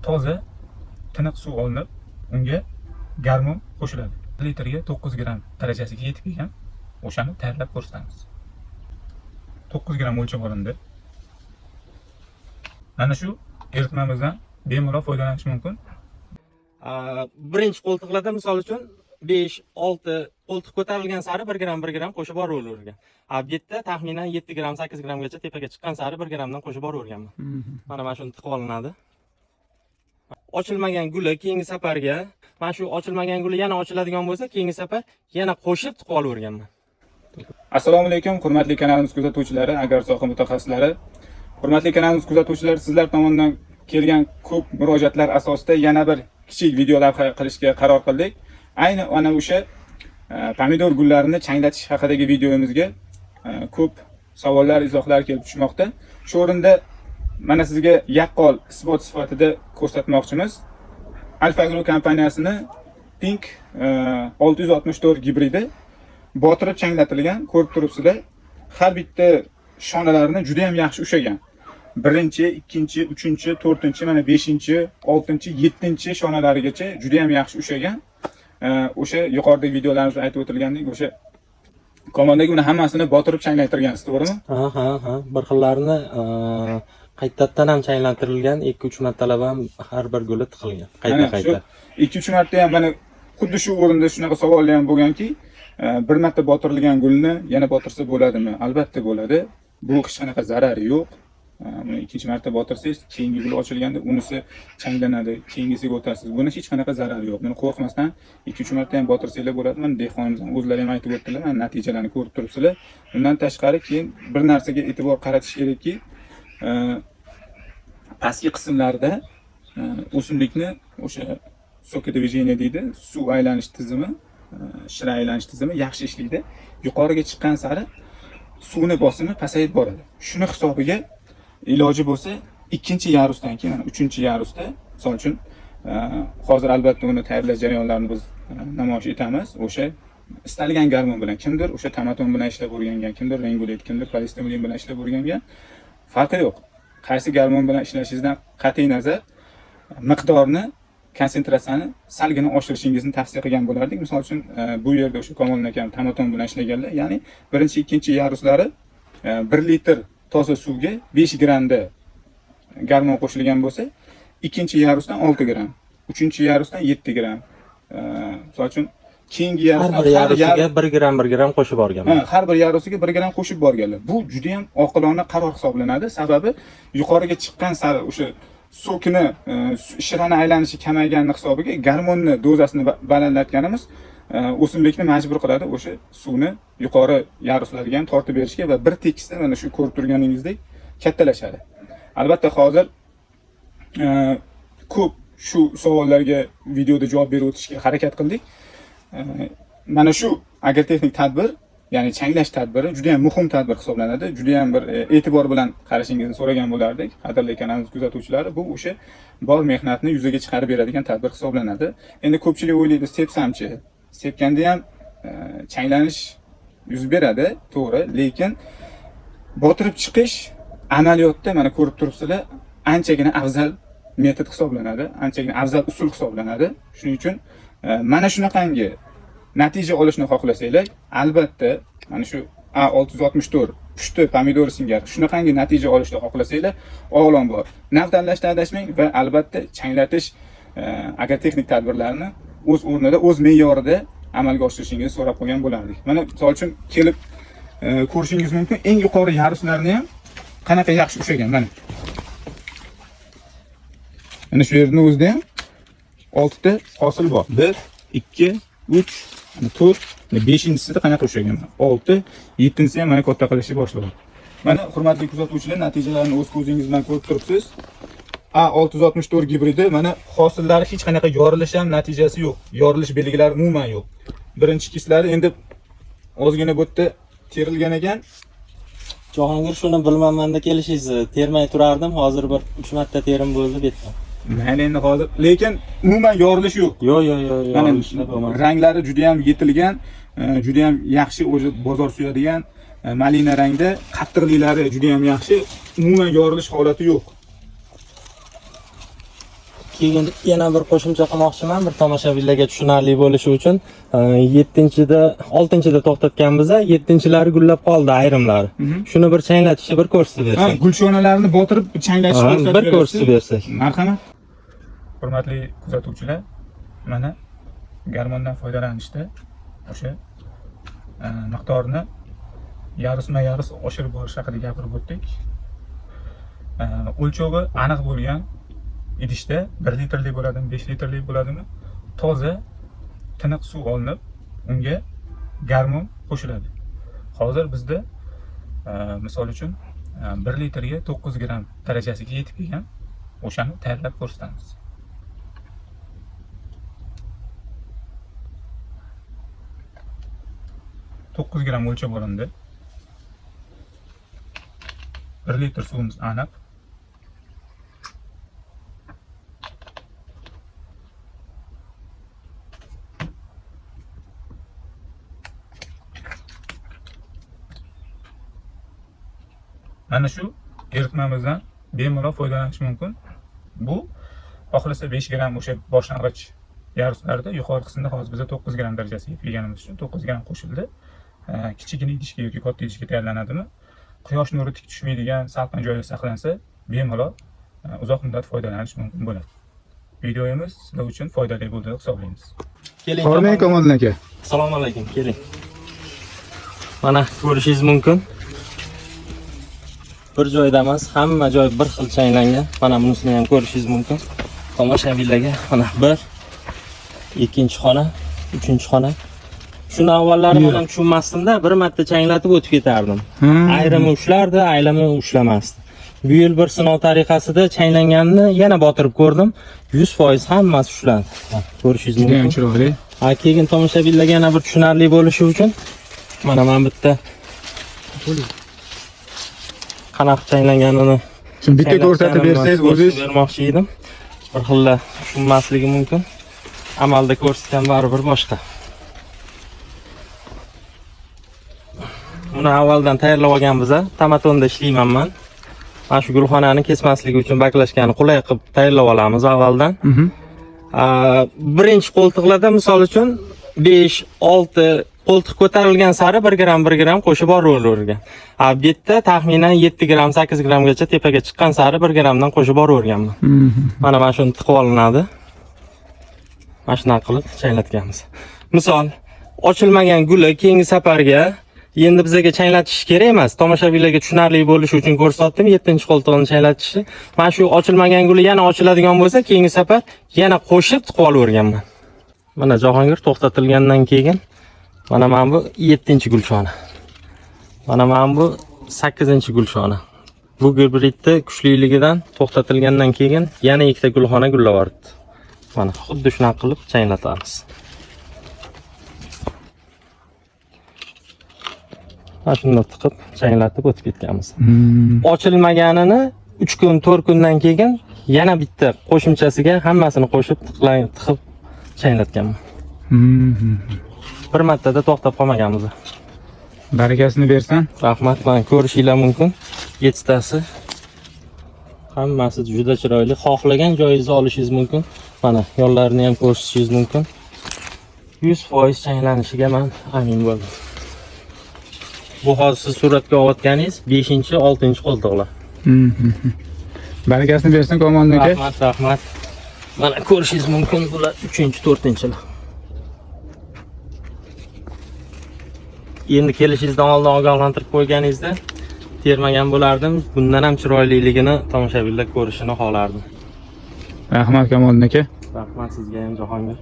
Toza, tiniq suv olinib, unga garmon qo'shiladi. Litrga 9 gramm darajasiga yetib kelgan, o'shani tayyorlab ko'rsatamiz. 9 gramm o'lchab olindi. Mana shu eritmamizdan bemalol foydalanish mumkin. Birinchi qo'ltiqlarda, misol uchun, 5, 6 qo'ltiq ko'tarilgan sari 1 gramm, 1 gramm qo'shib boravergan. Bu yerda taxminan 7 gramm, 8 grammgacha tepaga chiqqan sari 1 grammdan qo'shib boraverganman. Mana shuni tiqib olinadi. Ochilmagan guli keyingi safarga, mana shu ochilmagan guli yana ochiladigan bo'lsa, keyingi safar yana qo'shib tiqib olaverganman. Assalomu alaykum, hurmatli kanalimiz kuzatuvchilari, agrar soha mutaxassislari. Hurmatli kanalimiz kuzatuvchilari, sizlar tomonidan kelgan ko'p murojaatlar asosida yana bir kichik video lavha qilishga qaror qildik. Ayni ana o'sha pomidor gullarini changlatish haqidagi videomizga ko'p savollar, izohlar kelib tushmoqda. Shu o'rinda mana sizga yaqqol isbot sifatida ko'rsatmoqchimiz. Alfa Agro kompaniyasini Pink 664 gibridi botirib changlatilgan, ko'rib turibsizlar. Har bitta shonalarini juda ham yaxshi ushlagan. Birinchi, ikkinchi, uchinchi, to'rtinchi, mana beshinchi, oltinchi, yettinchi shonalarigacha juda ham yaxshi ushlagan. O'sha yuqoridagi videolarimizda aytib o'tilgandek, o'sha komandagi uni hammasini botirib changlaytirgansiz, to'g'rimi? Ha, bir xillarini qaytadan ham changlantirilgan, 2-3 martalab ham har bir guli tiqilgan. Qayta Mana qayta. shu 2-3 marta ham, mana xuddi shu o'rinda shunaqa savollar ham bo'lganki, bir marta botirilgan gulni yana botirsa bo'ladimi? Albatta bo'ladi. Bu hech qanaqa zarari yo'q. Buni ikkinchi marta botirsangiz, keyingi gul ochilganda unisi changlanadi, keyingisiga o'tasiz. Buni hech qanaqa zarari yo'q. Buni qo'rqmasdan 2-3 marta ham botirsanglar bo'ladi. Mana dehqonimiz ham o'zlari ham aytib o'tdilar, mana natijalarni ko'rib turibsizlar. Undan tashqari keyin bir narsaga e'tibor qaratish kerakki, pastki qismlarida o'simlikni o'sha сокодвижение deydi, suv aylanish tizimi, shira aylanish tizimi yaxshi ishlaydi. Yuqoriga chiqqan sari suvni bosimi pasayib boradi. Shuni hisobiga iloji bo'lsa ikkinchi yarusdan keyin, mana uchinchi yarusda, misol uchun, hozir albatta uni tayyorlash jarayonlarini biz namoyish etamiz. O'sha istalgan garmon bilan, kimdir o'sha Tamaton bilan ishlab o'rgangan, kimdir Rengulet, kimdir Polistimulin bilan ishlab o'rgangan, farqi yo'q. Qaysi garmon bilan ishlashingizdan qat'iy nazar miqdorni, konsentratsiyani salgina oshirishingizni tavsiya qilgan bo'lardik. Misol uchun, bu yerda o'sha Kamol akam Tamaton bilan ishlaganlar, ya'ni birinchi, ikkinchi yaruslari 1 litr toza suvga 5 grammda garmon qo'shilgan bo'lsa, ikkinchi yarusdan 6 gramm, uchinchi yarusdan 7 gramm. Misol uchun, keyingi Har yarusdan bir yarusiga 1 gramm, 1 gramm qo'shib borganman. Ha, har bir yarusiga 1 gramm qo'shib borganlar. Bu juda ham oqilona qaror hisoblanadi. Sababi yuqoriga chiqqan sari o'sha сок ni, shirani aylanishi kamayganini hisobiga garmonni dozasini balandlatganimiz o'simlikni majbur qiladi o'sha suvni yuqori yaruslarga ham tortib berishga va bir tekisda mana shu ko'rib turganingizdek kattalashadi. Albatta hozir ko'p shu savollarga videoda javob berib o'tishga harakat qildik. Mana shu agrotexnik tadbir, ya'ni changlash tadbiri juda ham muhim tadbir hisoblanadi. Juda ham bir e'tibor bilan qarashingizni so'ragan bo'lardik. Qadrli kanalimiz kuzatuvchilari, bu o'sha bor mehnatni yuzaga chiqarib beradigan tadbir hisoblanadi. Endi ko'pchilik o'ylaydi, sepsamchi, sepganda ham changlanish yuz beradi, to'g'ri, lekin botirib chiqish amaliyotda mana ko'rib turibsizlar, anchagina afzal metod hisoblanadi, anchagina afzal usul hisoblanadi. Shuning uchun mana shunaqangi natija olishni xohlasanglar, albatta mana shu A664 pushti pomidor singari shunaqangi natija olishni xohlasanglar, oğlon bor. Nav tanlashda adashmang va albatta changlatish agrotexnik tadbirlarini o'z o'rnida, o'z me'yorida amalga oshirishingizni so'rab qolgan bo'lardik. Mana misol uchun kelib ko'rishingiz mumkin, eng yuqori yaruslarni ham qanaqa yaxshi ushlagan mana. Mana shu yerni o'zida ham 6 ta hosil bor. 1, 2, 3, 4, 5-chisida qanaqa ushlagan? 6, 7-si ham mana katta qilishni boshladi. Mana, hurmatli kuzatuvchilar, natijalarni o'z ko'zingiz bilan ko'rib turibsiz. A664 gibridi, mana hosillari hech qanaqa yorilish ham natijasi yo'q. Yorilish belgilari umuman yo'q. Birinchi kistlari endi ozgina bu yerda terilgan ekan. Jahongir, shuni bilmaymanda kelishingizni termay turardim. Hozir bir 3 marta terim bo'ldi bu yerda. Mayli, endi hozir, lekin umuman yorilish yo'q. Yo'q, Mana yorilishlar bo'lmadi. Ranglari juda ham yetilgan, juda ham yaxshi, o'zi bozor suyadigan malina rangda, qattiqliklari juda ham yaxshi. Umuman yorilish holati yo'q. Keyin yana bir qo'shimcha qilmoqchiman, bir tomoshabinlarga tushunarli bo'lishi uchun. 7-da, 6-da to'xtatganmiz, 7-chilari gullab qoldi ayrimlari. Shuni bir changlatishni bir ko'rsatib Ha, bersak. gulshonalarni botirib changlashni Ha, ko'rsatib bir berasiz. ko'rsatib bersak. Marhamat. Hurmatli kuzatuvchilar, mana garmondan foydalanishda o'sha miqdorni yarusma-yarus oshirib borish haqida gapirib o'tdik. O'lchovi aniq bo'lgan idishda 1 litrlik bo'ladimi, 5 litrlik bo'ladimi, toza tiniq suv olinib, unga garmon qo'shiladi. Hozir bizda misol uchun 1 litrga 9 gramm darajasiga yetib kelgan, o'shani tayyorlab ko'rsatamiz. 9 gramm o'lchab olindi. 1 litr suvimiz aniq. Mana shu eritmamizdan bemalol foydalanish mumkin. Bu xohlasa 5 gramm o'sha boshlang'ich yaruslarda, yuqori qismida hozir bizda 9 gramm darajasiga yetib kelganimiz uchun 9 gramm qo'shildi. Kichikgina idishga yoki katta idishga tayyorlanadimi? Quyosh nuri tik tushmaydigan salqin joyda saqlansa, bemalol uzoq muddat foydalanish mumkin bo'ladi. Videomiz sizlar uchun foydali bo'ldi deb hisoblaymiz. Keling. Hormang Kamoliddin aka. Assalomu alaykum, keling. Mana ko'rishingiz mumkin. Bir joyda emas, hamma joy bir xil changlangan. Mana bunisini ham ko'rishingiz mumkin. Tomoshabinlarga mana bir, ikkinchi xona, uchinchi xona. Shuni avvallari men ham tushunmasdim-da, bir marta changlatib o'tib ketardim. Ayrimi ushlardi, ayrimi ushlamasdi. Bu yil bir sinov tariqasida changlanganini yana botirib ko'rdim. 100% hammasi ushlandi. Ko'rishingiz Juda ham mumkin. chiroyli. Ha, keyin tomoshabinlarga yana bir tushunarli bo'lishi uchun mana men bitta qanaqa changlanganini Shuni bitta ko'rsatib bersangiz o'zingiz. bermoqchi edim. Bir xilla tushunmasligi mumkin. Amalda ko'rsatgan baribir boshqa. Buni avvaldan tayyorlab olganmiz. Tomatonda ishlayman man. Mana shu gulxonani kesmasligi uchun baklashkani qulay qilib tayyorlab olamiz avvaldan. Birinchi qo'ltiqlarda misol uchun 5-6 qo'ltiq ko'tarilgan sari 1 gramm 1 gramm qo'shib boravergan. Bu yerda taxminan 7 gramm 8 grammgacha tepaga chiqqan sari 1 grammdan qo'shib boraverganman. Mana shuni tiqib olinadi. Mana shunaqa qilib changlatganmiz. Misol, ochilmagan guli keyingi safarga endi bizaga changlatish kerak emas. Tomoshabinlarga tushunarli bo'lishi uchun ko'rsatdim 7-qo'ltig'ini changlatishni. Mana shu ochilmagan guli yana ochiladigan bo'lsa, keyingi safar yana qo'shib tiqib olaverganman. Mana Jahongir to'xtatilgandan keyin mana bu 7-gulchona. Mana bu 8-gulchona. Bu gibridni kuchliligidan to'xtatilgandan keyin yana ikkita gulxona gullab yubordi. Mana xuddi shunaqa qilib changlatamiz. Mana shunda tiqib changlatib o'tib ketganmiz. Ochilmaganini 3 kun, 4 kundan keyin yana bitta qo'shimchasiga hammasini qo'shib tiqib changlatganman. Bir martada to'xtab qolmaganmiz. Barakasini bersin. Rahmat, mana ko'rishinglar mumkin. 7 tasi. Hammasi juda chiroyli. Xohlagan joyingizni olishingiz mumkin. Mana yo'llarini ham ko'rishingiz mumkin. 100% changlanishiga men amin bo'ldim. Bu hozir siz suratga olayotganingiz 5-chi, 6-chi qo'ltiqlar. Barakasini bersin Kamoliddin aka. Rahmat, rahmat. Mana ko'rishingiz mumkin, bular 3-chi, 4-chilar. Endi kelishingizdan oldin ogohlantirib qo'yganingizda termagan bo'lardim. Bundan ham chiroyliligini tomoshabinlar ko'rishini xohlardim. Rahmat Kamoliddin aka. Rahmat sizga ham Jahongir.